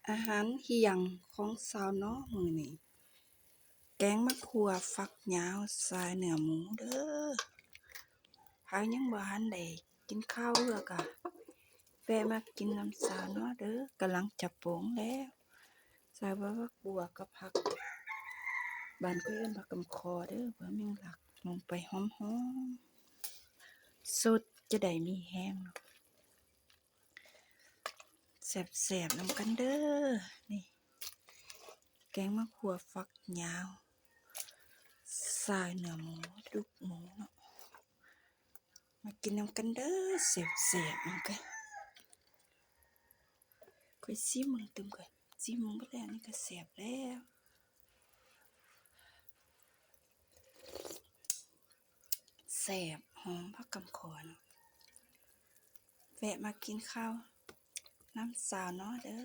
ອາຫານທ່ຽງຂອງສາວນໍມື້ນີ້ ແກງໝາກຫົ່ວຝັກຍາວໃສ່ເນື້ອໝູເດີ້. ໃຜຍັງບໍ່ທັນໄດ້ກິນເຂົ້າເທື່ອກະແວະມາກິນນຳສາວນໍເດີ້. ກຳລັງຈະປົງແລ້ວ ໃສ່ໃບໝາກບົວກັບຜັກ ບ້ານຂ້ອຍເອີ້ນຜັກກຳຄໍເດີ້ ເພື່ອແມງລັກ ລົງໄປຫອມໆ ສົດຈະໄດ້ມີແຮງເນາະ. ແຊບໆນຳກັນເດີ້. ນີ້ ແກງໝາກຫົ່ວຝັກຍາວ ໃສ່ເນື້ອໝູ ກະດູກໝູເນາະ. ມາກິນນຳກັນເດີ້ ແຊບໆນຳກັນ. ຂ້ອຍຊີມເບິ່ງຕື່ມກ່ອນ ຊີມເບິ່ງເບິດແລ້ວ ນີ້ກະແຊບແລ້ວ. ແຊບ ຫອມຜັກກຳຄໍເນາະ. ແວະມາກິນເຂົ້ານຳສາວນໍເດີ້.